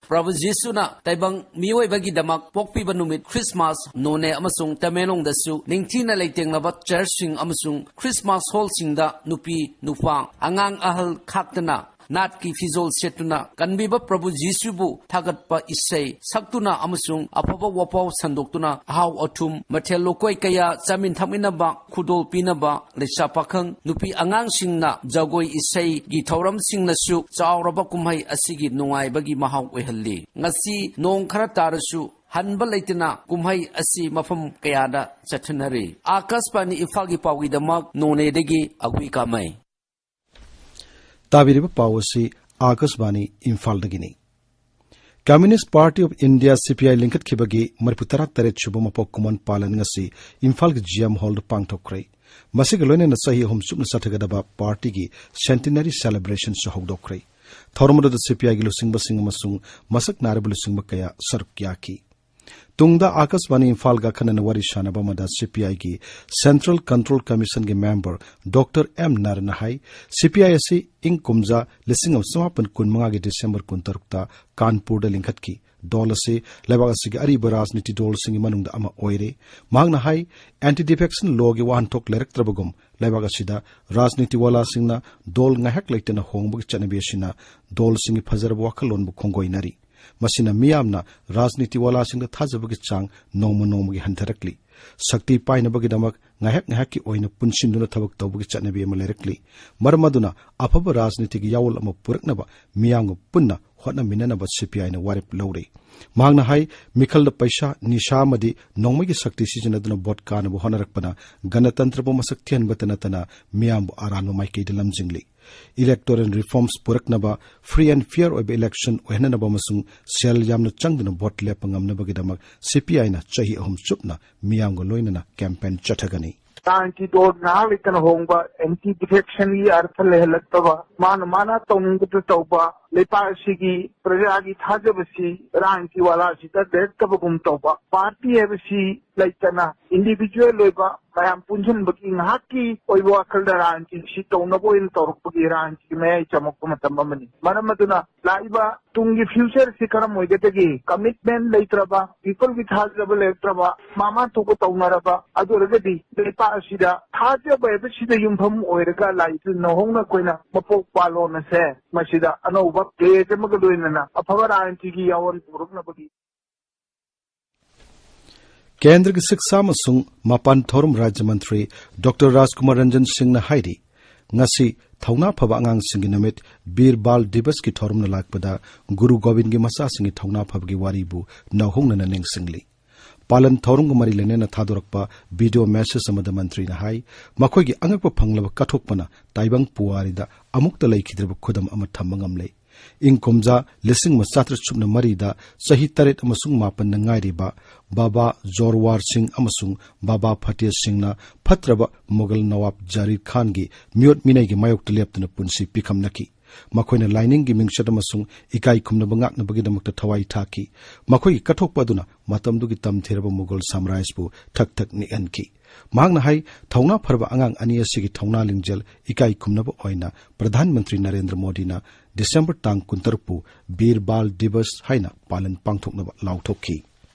ꯄ꯭ꯔꯚꯨ ꯖꯤꯁꯨꯅ ꯇꯥꯏꯕꯪ ꯃꯤꯑꯣꯏꯕꯒꯤꯗꯃꯛ ꯄꯣꯛꯄꯤꯕ ꯅꯨꯃꯤꯠ ꯈ꯭ꯔꯤꯁꯃꯥꯁ ꯅꯣꯅꯦ ꯑꯃꯁꯨꯡ ꯇꯃꯦꯡꯂꯣꯡꯗꯁꯨ ꯅꯤꯡꯊꯤꯅ ꯂꯩꯇꯦꯡꯂꯕ ꯆꯔꯆꯁꯤꯡ ꯑꯃꯁꯨꯡ ꯈ꯭ꯔꯤꯁꯃꯥꯁ ꯍꯣꯜꯁꯤꯡꯗ ꯅꯨꯄꯤ, ꯅꯨꯄꯥ, ꯑꯉꯥꯡ ꯑꯍꯜ ꯈꯥꯛꯇꯅ ꯅꯥꯠꯀꯤ ꯐꯤꯖꯣꯜ ꯁꯦꯠꯇꯨꯅ ꯀꯟꯕꯤꯕ ꯄ꯭ꯔꯚꯨ ꯖꯤꯁꯨꯕꯨ ꯊꯥꯒꯠꯄ ꯏꯁꯩ ꯁꯛꯇꯨꯅ ꯑꯃꯁꯨꯡ ꯑꯐꯕ ꯋꯥꯄꯥꯎ ꯁꯟꯗꯣꯛꯇꯨꯅ ꯑꯍꯥꯎ ꯑꯊꯨꯝ, ꯃꯊꯦꯜ ꯂꯨꯀꯣꯏ ꯀꯌꯥ ꯆꯥꯃꯤꯟ ꯊꯛꯃꯤꯟꯅꯕ, ꯈꯨꯗꯣꯜ ꯄꯤꯅꯕ, ꯂꯩꯁꯥ ꯄꯥꯈꯪ, ꯅꯨꯄꯤ ꯑꯉꯥꯡꯁꯤꯡꯅ ꯖꯒꯣꯏ ꯏꯁꯩꯒꯤ ꯊꯧꯔꯝꯁꯤꯡꯅꯁꯨ ꯆꯥꯎꯔꯕ ꯀꯨꯝꯍꯩ ꯑꯁꯤꯒꯤ ꯅꯨꯡꯉꯥꯏꯕꯒꯤ ꯃꯍꯥꯎ ꯑꯣꯏꯍꯜꯂꯤ꯫ ꯉꯁꯤ ꯅꯣꯡ ꯈꯔ ꯇꯥꯔꯁꯨ ꯍꯟꯕ ꯂꯩꯇꯅ ꯀꯨꯝꯍꯩ ꯑꯁꯤ ꯃꯐꯝ ꯀꯌꯥꯗ ꯆꯠꯊꯅꯔꯤ꯫ ꯑꯥꯀꯥꯁꯕꯥꯅꯤ ꯏꯝꯐꯥꯜꯒꯤ ꯄꯥꯎꯒꯤꯗꯃꯛ ꯅꯣꯅꯦꯗꯒꯤ ꯑꯒꯨꯏ ꯀꯥꯃꯩ꯫ ꯇꯥꯕꯤꯔꯤꯕ ꯄꯥꯎ ꯑꯁꯤ ꯑꯥꯀꯥꯁꯕꯥꯅꯤ ꯏꯝꯐꯥꯜꯗꯒꯤꯅꯤ꯫ Communist Party of India, C P I, ꯂꯤꯡꯈꯠꯈꯤꯕꯒꯤ ꯃꯔꯤꯐꯨ ꯇꯔꯥ ꯇꯔꯦꯠ ꯁꯨꯕ ꯃꯄꯣꯛ ꯀꯨꯝꯑꯣꯟ ꯄꯥꯂꯟ ꯉꯁꯤ ꯏꯝꯐꯥꯜꯒꯤ G M Hall ꯗ ꯄꯥꯡꯊꯣꯛꯈ꯭ꯔꯦ꯫ ꯃꯁꯤꯒ ꯂꯣꯏꯅꯅ ꯆꯍꯤ ꯑꯍꯨꯝ ꯆꯨꯞꯅ ꯆꯠꯊꯒꯗꯕ party ꯒꯤ centenary celebration ꯁꯨ ꯍꯧꯗꯣꯛꯈ꯭ꯔꯦ꯫ ꯊꯧꯔꯝ ꯑꯗꯨꯗ C P I ꯒꯤ ꯂꯨꯆꯤꯡꯕꯁꯤꯡ ꯑꯃꯁꯨꯡ ꯃꯁꯛ ꯅꯥꯏꯔꯕ ꯂꯨꯆꯤꯡꯕ ꯀꯌꯥ ꯁꯔꯨꯛ ꯌꯥꯈꯤ꯫ ꯇꯨꯡꯗ ꯑꯀꯥꯁꯕꯥꯅꯤ ꯏꯝꯐꯥꯜꯒ ꯑꯈꯟꯅꯅ ꯋꯥꯔꯤ ꯁꯥꯟꯅꯕ ꯑꯃꯗ C P I ꯒꯤ Central Control Commission ꯒꯤ member Doctor M ꯅꯥꯔꯥꯌꯟꯅ high, C P I ꯑꯁꯤ ꯏꯪ ꯀꯨꯝꯖꯥ ꯂꯤꯁꯤꯡ ꯑꯃ ꯆꯃꯥꯄꯟ ꯀꯨꯟꯃꯉꯥꯒꯤ December ꯀꯨꯟꯇꯔꯨꯛꯇ ꯀꯥꯟꯄꯨꯔꯗ ꯂꯤꯡꯈꯠꯈꯤ꯫ ꯗꯣꯜ ꯑꯁꯤ ꯂꯩꯕꯥꯛ ꯑꯁꯤꯒꯤ ꯑꯔꯤꯕ ꯔꯥꯖꯅꯤꯇꯤ ꯗꯣꯜꯁꯤꯡꯒꯤ ꯃꯅꯨꯡꯗ ꯑꯃ ꯑꯣꯏꯔꯦ꯫ ꯃꯍꯥꯛꯅ ꯍꯥꯏ, anti defection law ꯒꯤ ꯋꯥꯍꯟꯊꯣꯛ ꯂꯩꯔꯛꯇ꯭ꯔꯕꯒꯨꯝ ꯂꯩꯕꯥꯛ ꯑꯁꯤꯗ ꯔꯥꯖꯅꯤꯇꯤ ꯋꯥꯂꯥꯁꯤꯡꯅ ꯗꯣꯜ ꯉꯥꯏꯍꯥꯛ ꯂꯩꯇꯅ ꯍꯣꯡꯕꯒꯤ ꯆꯠꯅꯕꯤ ꯑꯁꯤꯅ ꯗꯣꯜꯁꯤꯡꯒꯤ ꯐꯖꯔꯕ ꯋꯥꯈꯜꯂꯣꯟꯕꯨ ꯈꯣꯡꯒꯣꯏꯅꯔꯤ꯫ ꯃꯁꯤꯅ ꯃꯤꯌꯥꯝꯅ ꯔꯥꯖꯅꯤꯇꯤ ꯋꯥꯂꯥꯁꯤꯡꯗ ꯊꯥꯖꯕꯒꯤ ꯆꯥꯡ ꯅꯣꯡꯃ ꯅꯣꯡꯃꯒꯤ ꯍꯟꯊꯔꯛꯂꯤ꯫ ꯁꯛꯇꯤ ꯄꯥꯏꯅꯕꯒꯤꯗꯃꯛ ꯉꯥꯏꯍꯥꯛ ꯉꯥꯏꯍꯥꯛꯀꯤ ꯑꯣꯏꯅ ꯄꯨꯟꯁꯤꯟꯗꯨꯅ ꯊꯕꯛ ꯇꯧꯕꯒꯤ ꯆꯠꯅꯕꯤ ꯑꯃ ꯂꯩꯔꯛꯂꯤ꯫ ꯃꯔꯝ ꯑꯗꯨꯅ ꯑꯐꯕ ꯔꯥꯖꯅꯤꯇꯤꯒꯤ ꯌꯥꯑꯣꯜ ꯑꯃ ꯄꯨꯔꯛꯅꯕ ꯃꯤꯌꯥꯝꯒ ꯄꯨꯟꯅ ꯍꯣꯠꯅꯃꯤꯟꯅꯅꯕ C P I ꯅ ꯋꯥꯔꯦꯞ ꯂꯧꯔꯦ꯫ ꯃꯍꯥꯛꯅ ꯍꯥꯏ, ꯃꯤꯈꯜꯗ ꯄꯩꯁꯥ, ꯅꯤꯁꯥ ꯑꯃꯗꯤ ꯅꯣꯡꯃꯩꯒꯤ ꯁꯛꯇꯤ ꯁꯤꯖꯤꯟꯅꯗꯨꯅ ꯚꯣꯠ ꯀꯥꯅꯕ ꯍꯣꯠꯅꯔꯛꯄꯅ ꯒꯅꯇꯟꯇ꯭ꯔꯕꯨ ꯃꯁꯛ ꯊꯤꯍꯟꯕꯇ ꯅꯠꯇꯅ ꯃꯤꯌꯥꯝꯕꯨ ꯑꯔꯥꯟꯕ ꯃꯥꯏꯀꯩꯗ ꯂꯝꯖꯤꯡꯂꯤ꯫ Electoral reforms ꯄꯨꯔꯛꯅꯕ, free and fair ꯑꯣꯏꯕ election ꯑꯣꯏꯍꯟꯅꯕ ꯑꯃꯁꯨꯡ ꯁꯦꯜ ꯌꯥꯝꯅ ꯆꯪꯗꯅ ꯚꯣꯠ ꯂꯦꯞꯄ ꯉꯝꯅꯕꯒꯤꯗꯃꯛ C P I ꯅ ꯆꯍꯤ ꯑꯍꯨꯝ ꯆꯨꯞꯅ ꯃꯤꯌꯥꯝꯒ ꯂꯣꯏꯅꯅ campaign ꯆꯠꯊꯒꯅꯤ꯫ ꯔꯥꯖꯅꯤꯇꯤ ꯗꯣꯜ ꯉꯥꯏꯍꯥꯛ ꯂꯩꯇꯅ ꯍꯣꯡꯕ, anti defection ꯒꯤ ꯑꯔꯊ ꯂꯩꯍꯜꯂꯛꯇꯕ, ꯃꯥꯅ ꯃꯥꯅ ꯇꯧꯅꯤꯡꯕꯗ ꯇꯧꯕ, ꯂꯩꯄꯥꯛ ꯑꯁꯤꯒꯤ ꯄ꯭ꯔꯖꯥꯒꯤ ꯊꯥꯖꯕꯁꯤ ꯔꯥꯖꯅꯤꯇꯤ ꯋꯥꯂꯥꯁꯤꯗ ꯂꯩꯔꯛꯇꯕꯒꯨꯝ ꯇꯧꯕ, party ꯍꯥꯏꯕꯁꯤ ꯂꯩꯇꯅ individual ꯑꯣꯏꯕ ꯃꯌꯥꯝ ꯄꯨꯟꯁꯤꯟꯕꯒꯤ ꯉꯥꯏꯍꯥꯛꯀꯤ ꯑꯣꯏꯕ ꯋꯥꯈꯜꯗ ꯔꯥꯖꯅꯤꯇꯤꯁꯤ ꯇꯧꯅꯕ ꯑꯣꯏꯅ ꯇꯧꯔꯛꯄꯒꯤ ꯔꯥꯖꯅꯤꯇꯤꯒꯤ ꯃꯌꯥꯏ ꯆꯝꯃꯛꯄ ꯃꯇꯝ ꯑꯃꯅꯤ꯫ ꯃꯔꯝ ꯑꯗꯨꯅ ꯂꯥꯛꯏꯕ ꯇꯨꯡꯒꯤ future ꯁꯤ ꯀꯔꯝ ꯑꯣꯏꯒꯗꯒꯦ? Commitment ꯂꯩꯇ꯭ꯔꯕ, people ꯒꯤ ꯊꯥꯖꯕ ꯂꯩꯔꯛꯇ꯭ꯔꯕ, ꯃꯥ ꯃꯥ ꯊꯣꯛꯄ ꯇꯧꯅꯔꯕ, ꯑꯗꯨ ꯑꯣꯏꯔꯒꯗꯤ ꯂꯩꯄꯥꯛ ꯑꯁꯤꯗ ꯊꯥꯖꯕ ꯍꯥꯏꯕꯁꯤꯗ ꯌꯨꯝꯐꯝ ꯑꯣꯏꯔꯒ ꯂꯥꯛꯏꯕ ꯅꯧꯍꯧꯅ ꯑꯩꯈꯣꯏꯅ ꯃꯄꯣꯛ ꯄꯥꯜꯂꯣꯟ ꯑꯁꯦ ꯃꯁꯤꯗ ꯑꯅꯧꯕ pledge ꯑꯃꯒ ꯂꯣꯏꯅꯅ ꯑꯐꯕ ꯔꯥꯖꯅꯤꯇꯤꯒꯤ ꯌꯥꯑꯣꯟ ꯄꯨꯔꯛꯅꯕꯒꯤ ꯀꯦꯟꯗ꯭ꯔꯒꯤ ꯁꯤꯛꯁꯥ ꯑꯃꯁꯨꯡ ꯃꯄꯥꯟ ꯊꯧꯔꯝ ꯔꯥꯖ꯭ꯌ ꯃꯟꯇ꯭ꯔꯤ ꯗꯣꯛꯇꯔ ꯔꯥꯖꯀꯨꯃꯥꯔ ꯔꯟꯖꯟ ꯁꯤꯡꯅ ꯍꯥꯏꯔꯤ, ꯉꯁꯤ ꯊꯧꯅꯥ ꯐꯕ ꯑꯉꯥꯡꯁꯤꯡꯒꯤ ꯅꯨꯃꯤꯠ, ꯕꯤꯔ ꯕꯥꯜ ꯗꯤꯕꯁꯀꯤ ꯊꯧꯔꯝꯅ ꯂꯥꯛꯄꯗ ꯒꯨꯔꯨ ꯒꯣꯕꯤꯟꯒꯤ ꯃꯆꯥꯁꯤꯡꯒꯤ ꯊꯧꯅꯥ ꯐꯕꯒꯤ ꯋꯥꯔꯤꯕꯨ ꯅꯧꯍꯧꯅꯅ ꯅꯤꯡꯁꯤꯡꯂꯤ꯫ ꯄꯥꯂꯟ ꯊꯧꯔꯝꯒ ꯃꯔꯤ ꯂꯩꯅꯅ ꯊꯥꯗꯣꯔꯛꯄ video message ꯑꯃꯗ ꯃꯟꯇ꯭ꯔꯤꯅ ꯍꯥꯏ, ꯃꯈꯣꯏꯒꯤ ꯑꯉꯛꯄ ꯐꯪꯂꯕ ꯀꯠꯊꯣꯛꯄꯅ ꯇꯥꯏꯕꯪ ꯄꯨꯋꯥꯔꯤꯗ ꯑꯃꯨꯛꯇ ꯂꯩꯈꯤꯗ꯭ꯔꯤꯕ ꯈꯨꯗꯝ ꯑꯃ ꯊꯝꯕ ꯉꯝꯂꯦ꯫ ꯏꯪ ꯀꯨꯝꯖꯥ ꯂꯤꯁꯤꯡ ꯑꯃ ꯆꯥꯇ꯭ꯔꯦꯠ ꯁꯨꯞꯅ ꯃꯔꯤꯗ ꯆꯍꯤ ꯇꯔꯦꯠ ꯑꯃꯁꯨꯡ ꯃꯥꯄꯟꯅ ꯉꯥꯏꯔꯤꯕ ꯕꯥꯕꯥ ꯖꯣꯔꯋꯥꯔ ꯁꯤꯡ ꯑꯃꯁꯨꯡ ꯕꯥꯕꯥ ꯐꯇꯦꯍ ꯁꯤꯡꯅ ꯐꯠꯇ꯭ꯔꯕ ꯃꯨꯒꯜ ꯅꯋꯥꯕ ꯖꯔꯤꯔ ꯈꯥꯟꯒꯤ ꯃꯤꯑꯣꯠ ꯃꯤꯅꯩꯒꯤ ꯃꯥꯌꯣꯛꯇ ꯂꯦꯞꯇꯅ ꯄꯨꯟꯁꯤ ꯄꯤꯈꯝꯅꯈꯤ꯫ ꯃꯈꯣꯏꯅ ꯂꯥꯏꯅꯤꯡꯒꯤ ꯃꯤꯡꯆꯠ ꯑꯃꯁꯨꯡ ꯏꯀꯥꯏ ꯈꯨꯝꯅꯕ ꯉꯥꯛꯅꯕꯒꯤꯗꯃꯛꯇ ꯊꯋꯥꯏ ꯊꯥꯈꯤ꯫ ꯃꯈꯣꯏꯒꯤ ꯀꯠꯊꯣꯛꯄ ꯑꯗꯨꯅ ꯃꯇꯝꯗꯨꯒꯤ ꯇꯝꯊꯤꯔꯕ ꯃꯨꯒꯜ ꯁꯥꯝꯔꯥꯖꯄꯨ ꯊꯛ ꯊꯛ ꯅꯤꯛꯍꯟꯈꯤ꯫ ꯃꯍꯥꯛꯅ ꯍꯥꯏ, ꯊꯧꯅꯥ ꯐꯔꯕ ꯑꯉꯥꯡ ꯑꯅꯤ ꯑꯁꯤꯒꯤ ꯊꯧꯅꯥ ꯂꯤꯡꯖꯦꯜ ꯏꯀꯥꯏ ꯈꯨꯝꯅꯕ ꯑꯣꯏꯅ ꯄ꯭ꯔꯙꯥꯟ ꯃꯟꯇ꯭ꯔꯤ ꯅꯔꯦꯟꯗ꯭ꯔ ꯃꯣꯗꯤꯅ ꯗꯤꯁꯦꯝꯕꯔ ꯇꯥꯡ ꯀꯨꯟꯇꯔꯨꯛꯄꯨ ꯕꯤꯔ ꯕꯥꯜ ꯗꯤꯕꯁ ꯍꯥꯏꯅ ꯄꯥꯂꯟ ꯄꯥꯡꯊꯣꯛꯅꯕ ꯂꯥꯎꯊꯣꯛꯈꯤ꯫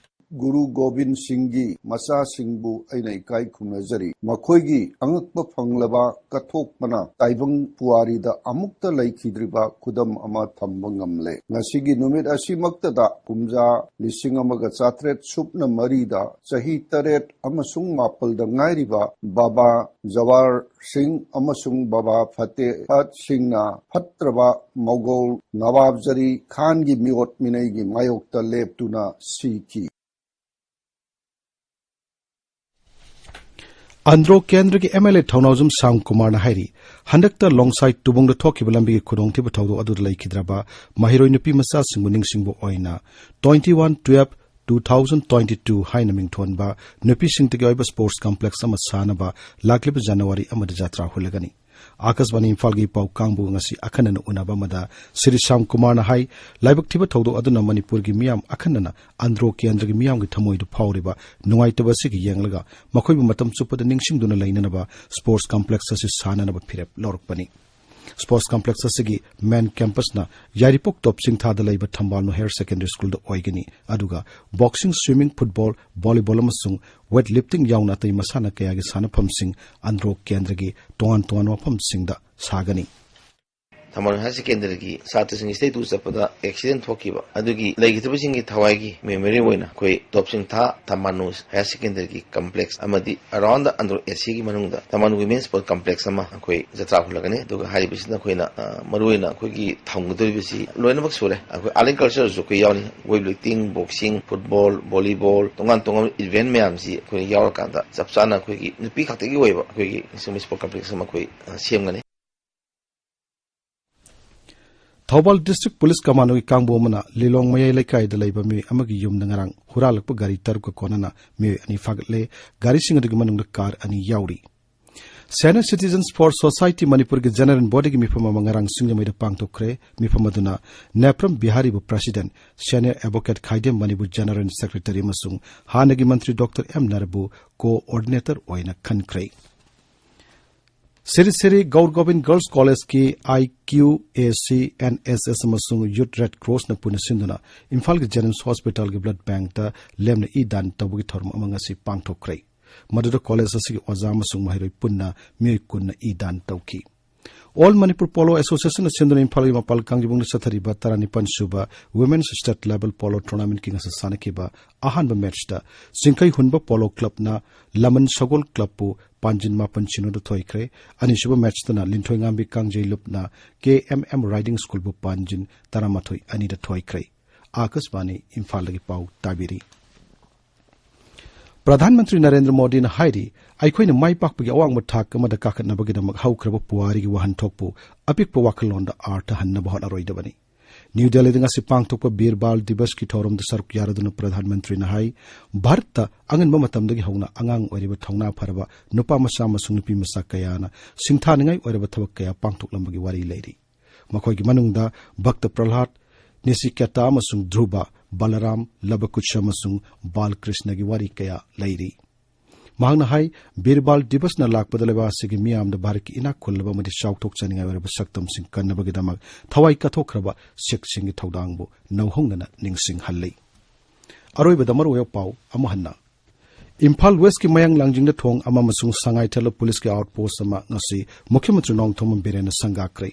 ꯒꯨꯔꯨ ꯒꯣꯕꯤꯟ ꯁꯤꯡꯒꯤ ꯃꯆꯥꯁꯤꯡꯕꯨ ꯑꯩꯅ ꯏꯀꯥꯏ ꯈꯨꯝꯅꯖꯔꯤ꯫ ꯃꯈꯣꯏꯒꯤ ꯑꯉꯛꯄ ꯐꯪꯂꯕ ꯀꯠꯊꯣꯛꯄꯅ ꯇꯥꯏꯕꯪ ꯄꯨꯋꯥꯔꯤꯗ ꯑꯃꯨꯛꯇ ꯂꯩꯈꯤꯗ꯭ꯔꯤꯕ ꯈꯨꯗꯝ ꯑꯃ ꯊꯝꯕ ꯉꯝꯂꯦ꯫ ꯉꯁꯤꯒꯤ ꯅꯨꯃꯤꯠ ꯑꯁꯤꯃꯛꯇꯗ ꯀꯨꯝꯖꯥ ꯂꯤꯁꯤꯡ ꯑꯃꯒ ꯆꯥꯇ꯭ꯔꯦꯠ ꯁꯨꯞꯅ ꯃꯔꯤꯗ ꯆꯍꯤ ꯇꯔꯦꯠ ꯑꯃꯁꯨꯡ ꯃꯥꯄꯜꯗ ꯉꯥꯏꯔꯤꯕ ꯕꯥꯕꯥ ꯖꯋꯥꯔ ꯁꯤꯡ ꯑꯃꯁꯨꯡ ꯕꯥꯕꯥ ꯐꯇꯦꯍ ꯁꯤꯡꯅ ꯐꯠꯇ꯭ꯔꯕ ꯃꯧꯒꯣꯜ ꯅꯋꯥꯕ ꯖꯔꯤ ꯈꯥꯟꯒꯤ ꯃꯤꯑꯣꯠ ꯃꯤꯅꯩꯒꯤ ꯃꯥꯌꯣꯛꯇ ꯂꯦꯞꯇꯨꯅ ꯁꯤꯈꯤ꯫ ꯑꯟꯗ꯭ꯔꯣ ꯀꯦꯟꯗ꯭ꯔꯒꯤ MLA ꯊꯧꯅꯥꯎꯖꯝ ꯁ꯭ꯌꯥꯝ ꯀꯨꯃꯥꯔꯅ ꯍꯥꯏꯔꯤ, ꯍꯟꯗꯛꯇ ꯂꯣꯡꯁꯥꯏ ꯇꯨꯕꯨꯡꯗ ꯊꯣꯛꯈꯤꯕ ꯂꯝꯕꯤꯒꯤ ꯈꯨꯗꯣꯡꯊꯤꯕ ꯊꯧꯗꯣꯛ ꯑꯗꯨꯗ ꯂꯩꯈꯤꯗ꯭ꯔꯕ ꯃꯍꯩꯔꯣꯏ ꯅꯨꯄꯤ ꯃꯆꯥꯁꯤꯡꯕꯨ ꯅꯤꯡꯁꯤꯡꯕ ꯑꯣꯏꯅ twenty one twelve two thousand twenty two ꯍꯥꯏꯅ ꯃꯤꯡꯊꯣꯟꯕ ꯅꯨꯄꯤꯁꯤꯡꯇꯒꯤ ꯑꯣꯏꯕ ꯁ꯭ꯄꯣꯔꯠꯁ ꯀꯝꯄ꯭ꯂꯦꯛꯁ ꯑꯃ ꯁꯥꯅꯕ ꯂꯥꯛꯂꯤꯕ ꯖꯅꯋꯥꯔꯤ ꯑꯃꯗ ꯖꯇ꯭ꯔꯥ ꯍꯨꯜꯂꯒꯅꯤ꯫ ꯑꯥꯀꯥꯁꯕꯥꯅꯤ ꯏꯝꯐꯥꯜꯒꯤ ꯄꯥꯎ ꯀꯥꯡꯕꯨꯒ ꯉꯁꯤ ꯑꯈꯟꯅꯅ ꯎꯅꯕ ꯑꯃꯗ ꯁ꯭ꯔꯤ ꯁ꯭ꯌꯥꯝ ꯀꯨꯃꯥꯔꯅ ꯍꯥꯏ, ꯂꯥꯏꯕꯛ ꯊꯤꯕ ꯊꯧꯗꯣꯛ ꯑꯗꯨꯅ ꯃꯅꯤꯄꯨꯔꯒꯤ ꯃꯤꯌꯥꯝ ꯑꯈꯟꯅꯅ ꯑꯟꯗ꯭ꯔꯣ ꯀꯦꯟꯗ꯭ꯔꯒꯤ ꯃꯤꯌꯥꯝꯒꯤ ꯊꯃꯣꯏꯗ ꯐꯥꯎꯔꯤꯕ ꯅꯨꯡꯉꯥꯏꯇꯕ ꯑꯁꯤꯒꯤ ꯌꯦꯡꯂꯒ ꯃꯈꯣꯏꯕꯨ ꯃꯇꯝ ꯆꯨꯞꯄꯗ ꯅꯤꯡꯁꯤꯡꯗꯨꯅ ꯂꯩꯅꯅꯕ ꯁ꯭ꯄꯣꯔꯠꯁ ꯀꯝꯄ꯭ꯂꯦꯛꯁ ꯑꯁꯤ ꯁꯥꯅꯅꯕ ꯐꯤꯔꯦꯞ ꯂꯧꯔꯛꯄꯅꯤ꯫ ꯁ꯭ꯄꯣꯔꯠꯁ ꯀꯝꯄ꯭ꯂꯦꯛꯁ ꯑꯁꯤꯒꯤ ꯃꯦꯟ ꯀꯦꯝꯄꯁꯅ ꯌꯥꯏꯔꯤꯄꯣꯛ ꯇꯣꯞꯆꯤꯡꯊꯥꯗ ꯂꯩꯕ ꯊꯝꯕꯥꯜꯅꯨ ꯍꯥꯌꯔ ꯁꯦꯀꯦꯟꯗꯔꯤ ꯁ꯭ꯀꯨꯜꯗ ꯑꯣꯏꯒꯅꯤ, ꯑꯗꯨꯒ ꯕꯣꯛꯁꯤꯡ, ꯁ꯭ꯋꯤꯃꯤꯡ, ꯐꯨꯠꯕꯣꯜ, ꯚꯣꯂꯤꯕꯣꯜ ꯑꯃꯁꯨꯡ ꯋꯦꯠ ꯂꯤꯐꯇꯤꯡ ꯌꯥꯎꯅ ꯑꯇꯩ ꯃꯁꯥꯟꯅ ꯀꯌꯥꯒꯤ ꯁꯥꯟꯅꯐꯝꯁꯤꯡ ꯑꯟꯗ꯭ꯔꯣ ꯀꯦꯟꯗ꯭ꯔꯒꯤ ꯇꯣꯉꯥꯟ ꯇꯣꯉꯥꯟꯕ ꯃꯐꯝꯁꯤꯡꯗ ꯁꯥꯒꯅꯤ꯫ ꯊꯝꯕꯥꯜꯅꯨ ꯍꯥꯌꯔ ꯁꯦꯀꯦꯟꯗꯔꯤꯒꯤ ꯁꯥꯇ꯭ꯔꯁꯤꯡ ꯁ꯭ꯇꯦꯠ ꯇꯨꯔ ꯆꯠꯄꯗ ꯑꯦꯛꯁꯤꯗꯦꯟ ꯊꯣꯛꯈꯤꯕ ꯑꯗꯨꯒꯤ ꯂꯩꯈꯤꯗꯕꯁꯤꯡꯒꯤ ꯊꯋꯥꯏꯒꯤ ꯃꯦꯃꯣꯔꯤ ꯑꯣꯏꯅ ꯑꯩꯈꯣꯏ ꯇꯣꯞꯆꯤꯡꯊꯥ ꯊꯝꯕꯥꯜꯅꯨ ꯍꯥꯌꯔ ꯁꯦꯀꯦꯟꯗꯔꯤꯒꯤ ꯀꯝꯄ꯭ꯂꯦꯛꯁ ꯑꯃꯗꯤ around the ꯑꯟꯗ꯭ꯔꯣ AC ꯒꯤ ꯃꯅꯨꯡꯗ ꯊꯝꯕꯥꯜꯅꯨ ꯋꯤꯃꯦꯟ ꯁ꯭ꯄꯣꯔꯠ ꯀꯝꯄ꯭ꯂꯦꯛꯁ ꯑꯃ ꯑꯩꯈꯣꯏ ꯖꯇ꯭ꯔꯥ ꯍꯨꯜꯂꯒꯅꯤ꯫ ꯑꯗꯨꯒ ꯍꯥꯏꯔꯤꯕꯁꯤꯅ ꯑꯩꯈꯣꯏꯅ, ꯑ, ꯃꯔꯨꯑꯣꯏꯅ ꯑꯩꯈꯣꯏꯒꯤ ꯊꯝꯒꯗꯧꯔꯤꯕꯁꯤ ꯂꯣꯏꯅꯃꯛ ꯁꯨꯔꯦ꯫ ꯑꯩꯈꯣꯏ ꯑꯥꯔꯠ ꯑꯦꯟ ꯀꯜꯆꯔꯁꯨ ꯑꯩꯈꯣꯏ ꯌꯥꯎꯅꯤ꯫ Weight lifting, boxing, football, volleyball, ꯇꯣꯉꯥꯟ ꯇꯣꯉꯥꯟꯕ ꯏꯚꯦꯟ ꯃꯌꯥꯝꯁꯤ ꯑꯩꯈꯣꯏꯅ ꯌꯥꯎꯔꯀꯥꯟꯗ ꯆꯞ ꯆꯥꯅ ꯑꯩꯈꯣꯏꯒꯤ ꯅꯨꯄꯤ ꯈꯛꯇꯒꯤ ꯑꯣꯏꯕ ꯑꯩꯈꯣꯏꯒꯤ ꯁ꯭ꯄꯣꯔꯠ ꯀꯝꯄ꯭ꯂꯦꯛꯁ ꯑꯃ ꯑꯩꯈꯣꯏ, ꯑ, ꯁꯦꯝꯒꯅꯤ꯫ ꯊꯧꯕꯥꯜ ꯗꯤꯁꯇ꯭ꯔꯤꯛ ꯄꯨꯂꯤꯁ ꯀꯃꯥꯟꯗꯣꯒꯤ ꯀꯥꯡꯕꯨ ꯑꯃꯅ ꯂꯤꯂꯣꯡ ꯃꯌꯥꯏ ꯂꯩꯀꯥꯏꯗ ꯂꯩꯕ ꯃꯤꯑꯣꯏ ꯑꯃꯒꯤ ꯌꯨꯝꯗ ꯉꯔꯥꯡ ꯍꯨꯔꯥꯜꯂꯛꯄ ꯒꯥꯔꯤ ꯇꯔꯨꯛꯀ ꯀꯣꯟꯅꯅ ꯃꯤꯑꯣꯏ ꯑꯅꯤ ꯐꯥꯒꯠꯂꯦ꯫ ꯒꯥꯔꯤꯁꯤꯡ ꯑꯗꯨꯒꯤ ꯃꯅꯨꯡꯗ ꯀꯥꯔ ꯑꯅꯤ ꯌꯥꯎꯔꯤ꯫ Senior Citizens for Society ꯃꯅꯤꯄꯨꯔꯒꯤ ꯖꯦꯅꯔꯦꯜ ꯕꯣꯗꯤꯒꯤ ꯃꯤꯐꯝ ꯑꯃ ꯉꯔꯥꯡ ꯁꯤꯡꯖꯃꯩꯗ ꯄꯥꯡꯊꯣꯛꯈ꯭ꯔꯦ꯫ ꯃꯤꯐꯝ ꯑꯗꯨꯅ ꯅꯦꯄ꯭ꯔꯝ ꯕꯤꯍꯥꯔꯤꯕꯨ ꯄ꯭ꯔꯦꯁꯤꯗꯦꯟꯠ, ꯁꯦꯅꯤꯌꯔ ꯑꯦꯗꯚꯣꯀꯦꯠ ꯈꯥꯏꯗꯦꯝ ꯃꯅꯤꯕꯨ ꯖꯦꯅꯔꯦꯜ ꯁꯦꯀ꯭ꯔꯦꯇꯔꯤ ꯑꯃꯁꯨꯡ ꯍꯥꯟꯅꯒꯤ ꯃꯟꯇ꯭ꯔꯤ ꯗꯣꯛꯇꯔ ꯑꯦꯝ ꯅꯔꯕꯨ ꯀꯣꯑꯣꯔꯗꯤꯅꯦꯇꯔ ꯑꯣꯏꯅ ꯈꯟꯈ꯭ꯔꯦ꯫ ꯁꯤꯔꯤ ꯁꯤꯔꯤ ꯒꯧꯔ ꯒꯣꯕꯤꯟ ꯒꯔꯜꯁ ꯀꯣꯂꯦꯖꯀꯤ ꯑꯥꯏ ꯀ꯭ꯌꯨ ꯑꯦ ꯁꯤ ꯑꯦꯟ ꯑꯦꯁ ꯑꯦꯁ ꯑꯃꯁꯨꯡ ꯌꯨꯠ ꯔꯦꯗ ꯀ꯭ꯔꯣꯁꯅ ꯄꯨꯟꯅ ꯁꯤꯟꯗꯨꯅ ꯏꯝꯐꯥꯜꯒꯤ ꯖꯦꯅꯤꯝꯁ ꯍꯣꯁꯄꯤꯇꯥꯜꯒꯤ ꯕ꯭ꯂꯗ ꯕꯦꯡꯛꯇ ꯂꯦꯝꯅ ꯏ ꯗꯥꯟ ꯇꯧꯕꯒꯤ ꯊꯧꯔꯝ ꯑꯃ ꯉꯁꯤ ꯄꯥꯡꯊꯣꯛꯈ꯭ꯔꯦ꯫ ꯃꯗꯨꯗ ꯀꯣꯂꯦꯖ ꯑꯁꯤꯒꯤ ꯑꯣꯖꯥ ꯑꯃꯁꯨꯡ ꯃꯍꯩꯔꯣꯏ ꯄꯨꯟꯅ ꯃꯤꯑꯣꯏ ꯀꯨꯟꯅ ꯏ ꯗꯥꯟ ꯇꯧꯈꯤ꯫ ꯑꯣꯜ ꯃꯅꯤꯄꯨꯔ ꯄꯣꯂꯣ ꯑꯦꯁꯣꯁꯤꯌꯦꯁꯟꯅ ꯁꯤꯟꯗꯨꯅ ꯏꯝꯐꯥꯜꯒꯤ ꯃꯄꯥꯜ ꯀꯥꯡꯖꯩꯕꯨꯡꯗ ꯆꯠꯊꯔꯤꯕ ꯇꯔꯥꯅꯤꯄꯥꯟ ꯁꯨꯕ ꯋꯨꯃꯦꯟꯁ ꯁ꯭ꯇꯦꯠ ꯂꯦꯚꯦꯜ ꯄꯣꯂꯣ ꯇꯣꯔꯅꯥꯃꯦꯟꯠꯀꯤ ꯉꯁꯤ ꯁꯥꯟꯅꯈꯤꯕ ꯑꯍꯥꯟꯕ ꯃꯦꯠꯆꯇ ꯆꯤꯡꯈꯩ ꯍꯨꯟꯕ ꯄꯣꯂꯣ ꯀ꯭ꯂꯕꯅ ꯂꯃꯟ ꯁꯒꯣꯜ ꯀ꯭ꯂꯕꯄꯨ ꯄꯥꯟꯖꯤꯟ ꯃꯥꯄꯟ ꯁꯤꯅꯣꯗ ꯊꯣꯏꯈ꯭ꯔꯦ꯫ ꯑꯅꯤꯁꯨꯕ ꯃꯦꯠꯆꯇꯅ ꯂꯤꯟꯊꯣꯏꯉꯥꯝꯕꯤ ꯀꯥꯡꯖꯩ ꯂꯨꯞꯅ ꯀꯦ ꯑꯦꯝ ꯑꯦꯝ ꯔꯥꯏꯗꯤꯡ ꯁ꯭ꯀꯨꯜꯕꯨ ꯄꯥꯟꯖꯤꯟ ꯇꯔꯥꯃꯥꯊꯣꯏ ꯑꯅꯤꯗ ꯊꯣꯏꯈ꯭ꯔꯦ꯫ ꯑꯥꯀꯥꯁꯕꯥꯅꯤ ꯏꯝꯐꯥꯜꯗꯒꯤ ꯄꯥꯎ ꯇꯥꯕꯤꯔꯤ꯫ ꯄ꯭ꯔꯙꯥꯟ ꯃꯟꯇ꯭ꯔꯤ ꯅꯔꯦꯟꯗ꯭ꯔ ꯃꯣꯗꯤꯅ ꯍꯥꯏꯔꯤ, ꯑꯩꯈꯣꯏꯅ ꯃꯥꯏ ꯄꯥꯛꯄꯒꯤ ꯑꯋꯥꯡꯕ ꯊꯥꯛ ꯑꯃꯗ ꯀꯥꯈꯠꯅꯕꯒꯤꯗꯃꯛ ꯍꯧꯈ꯭ꯔꯕ ꯄꯨꯋꯥꯔꯤꯒꯤ ꯋꯥꯍꯟꯊꯣꯛꯄꯨ ꯑꯄꯤꯛꯄ ꯋꯥꯈꯜꯂꯣꯟꯗ ꯑꯥꯔꯊ ꯍꯟꯅꯕ ꯍꯣꯠꯅꯔꯣꯏꯗꯕꯅꯤ꯫ ꯅ꯭ꯌꯨ ꯗꯦꯜꯂꯤꯗ ꯉꯁꯤ ꯄꯥꯡꯊꯣꯛꯄ ꯕꯤꯔ ꯕꯥꯜ ꯗꯤꯕꯁꯀꯤ ꯊꯧꯔꯝꯗ ꯁꯔꯨꯛ ꯌꯥꯔꯗꯨꯅ ꯄ꯭ꯔꯙꯥꯟ ꯃꯟꯇ꯭ꯔꯤꯅ ꯍꯥꯏ, ꯚꯥꯔꯠꯇ ꯑꯉꯟꯕ ꯃꯇꯝꯗꯒꯤ ꯍꯧꯅ ꯑꯉꯥꯡ ꯑꯣꯏꯔꯤꯕ ꯊꯧꯅꯥ ꯐꯔꯕ ꯅꯨꯄꯥ ꯃꯆꯥ ꯑꯃꯁꯨꯡ ꯅꯨꯄꯤ ꯃꯆꯥ ꯀꯌꯥꯅ ꯁꯤꯡꯊꯥꯅꯤꯡꯉꯥꯏ ꯑꯣꯏꯔꯕ ꯊꯕꯛ ꯀꯌꯥ ꯄꯥꯡꯊꯣꯛꯂꯝꯕꯒꯤ ꯋꯥꯔꯤ ꯂꯩꯔꯤ꯫ ꯃꯈꯣꯏꯒꯤ ꯃꯅꯨꯡꯗ ꯚꯛꯇ ꯄ꯭ꯔꯍ꯭ꯂꯥꯗ, ꯅꯤꯁꯤꯀꯦꯇꯥ ꯑꯃꯁꯨꯡ ꯙ꯭ꯔꯨꯕ, ꯕꯂꯔꯥꯝ, ꯂꯕꯀꯨꯁ ꯑꯃꯁꯨꯡ ꯕꯥꯜꯀ꯭ꯔꯤꯁꯅꯒꯤ ꯋꯥꯔꯤ ꯀꯌꯥ ꯂꯩꯔꯤ꯫ ꯃꯍꯥꯛꯅ ꯍꯥꯏ, ꯕꯤꯔ ꯕꯥꯜ ꯗꯤꯕꯁꯅ ꯂꯥꯛꯄꯗ ꯂꯩꯕꯥꯛ ꯑꯁꯤꯒꯤ ꯃꯤꯌꯥꯝꯗ ꯚꯥꯔꯠꯀꯤ ꯏꯅꯥꯛ ꯈꯨꯜꯂꯕ ꯑꯃꯗꯤ ꯆꯥꯎꯊꯣꯛꯆꯅꯤꯡꯉꯥꯏ ꯑꯣꯏꯔꯕ ꯁꯛꯇꯝꯁꯤꯡ ꯀꯟꯅꯕꯒꯤꯗꯃꯛ ꯊꯋꯥꯏ ꯀꯠꯊꯣꯛꯈ꯭ꯔꯕ ꯁꯤꯈꯁꯤꯡꯒꯤ ꯊꯧꯗꯥꯡꯕꯨ ꯅꯧꯍꯧꯅꯅ ꯅꯤꯡꯁꯤꯡꯍꯜꯂꯤ꯫ ꯑꯔꯣꯏꯕꯗ ꯃꯔꯨꯑꯣꯏꯕ ꯄꯥꯎ ꯑꯃꯨꯛ ꯍꯟꯅ꯫ ꯏꯝꯐꯥꯜ ꯋꯦꯁꯀꯤ ꯃꯌꯥꯡ ꯂꯥꯡꯖꯤꯡꯗ ꯊꯣꯡ ꯑꯃ ꯑꯃꯁꯨꯡ ꯁꯉꯥꯏꯊꯦꯜꯗ ꯄꯨꯂꯤꯁꯀꯤ ꯑꯥꯎꯠꯄꯣꯁꯠ ꯑꯃ ꯉꯁꯤ ꯃꯨꯈ꯭ꯌ ꯃꯟꯇ꯭ꯔꯤ ꯅꯣꯡꯊꯣꯝꯕꯝ ꯕꯤꯔꯦꯟꯅ ꯁꯪꯒꯥꯈ꯭ꯔꯦ꯫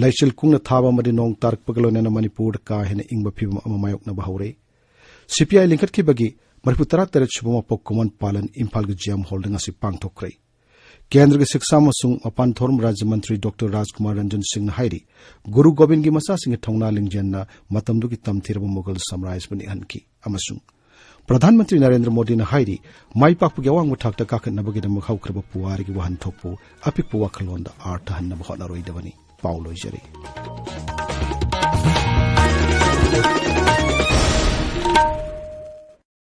ꯂꯩꯆꯤꯜ ꯀꯨꯡꯅ ꯊꯥꯕ ꯑꯃꯗꯤ ꯅꯣꯡ ꯇꯥꯔꯛꯄꯒ ꯂꯣꯏꯅꯅ ꯃꯅꯤꯄꯨꯔꯗ ꯀꯥ ꯍꯦꯟꯅ ꯏꯪꯕ ꯐꯤꯕꯝ ꯑꯃ ꯃꯥꯌꯣꯛꯅꯕ ꯍꯧꯔꯦ꯫ ꯁꯤ ꯄꯤ ꯑꯥꯏ ꯂꯤꯡꯈꯠꯈꯤꯕꯒꯤ ꯃꯔꯤꯐꯨ ꯇꯔꯥ ꯇꯔꯦꯠ ꯁꯨꯕ ꯃꯄꯣꯛ ꯀꯨꯝꯑꯣꯟ ꯄꯥꯂꯟ ꯏꯝꯐꯥꯜꯒꯤ ꯖꯤ ꯑꯦꯝ ꯍꯣꯜꯗ ꯉꯁꯤ ꯄꯥꯡꯊꯣꯛꯈ꯭ꯔꯦ꯫ ꯀꯦꯟꯗ꯭ꯔꯒꯤ ꯁꯤꯛꯁꯥ ꯑꯃꯁꯨꯡ ꯃꯄꯥꯟ ꯊꯧꯔꯝ ꯔꯥꯖ꯭ꯌ ꯃꯟꯇ꯭ꯔꯤ ꯗꯣꯛꯇꯔ ꯔꯥꯖꯀꯨꯃꯥꯔ ꯔꯟꯖꯟ ꯁꯤꯡꯅ ꯍꯥꯏꯔꯤ, ꯒꯨꯔꯨ ꯒꯣꯕꯤꯟꯒꯤ ꯃꯆꯥꯁꯤꯡꯒꯤ ꯊꯧꯅꯥ ꯂꯤꯡꯖꯦꯜꯅ ꯃꯇꯝꯗꯨꯒꯤ ꯇꯝꯊꯤꯔꯕ ꯃꯨꯒꯜ ꯁꯥꯝꯔꯥꯖ꯭ꯌꯕꯨ ꯅꯤꯛꯍꯟꯈꯤ ꯑꯃꯁꯨꯡ ꯄ꯭ꯔꯙꯥꯟ ꯃꯟꯇ꯭ꯔꯤ ꯅꯔꯦꯟꯗ꯭ꯔ ꯃꯣꯗꯤꯅ ꯍꯥꯏꯔꯤ, ꯃꯥꯏ ꯄꯥꯛꯄꯒꯤ ꯑꯋꯥꯡꯕ ꯊꯥꯛꯇ ꯀꯥꯈꯠꯅꯕꯒꯤꯗꯃꯛ ꯍꯧꯈ꯭ꯔꯕ ꯄꯨꯋꯥꯔꯤꯒꯤ ꯋꯥꯍꯟꯊꯣꯛꯄꯨ ꯑꯄꯤꯛꯄ ꯋꯥꯈꯜꯂꯣꯟꯗ ꯑꯥꯔꯊ ꯍꯟꯅꯕ ꯍꯣꯠꯅꯔꯣꯏꯗꯕꯅꯤ꯫ ꯄꯥꯎ ꯂꯣꯏꯖꯔꯦ꯫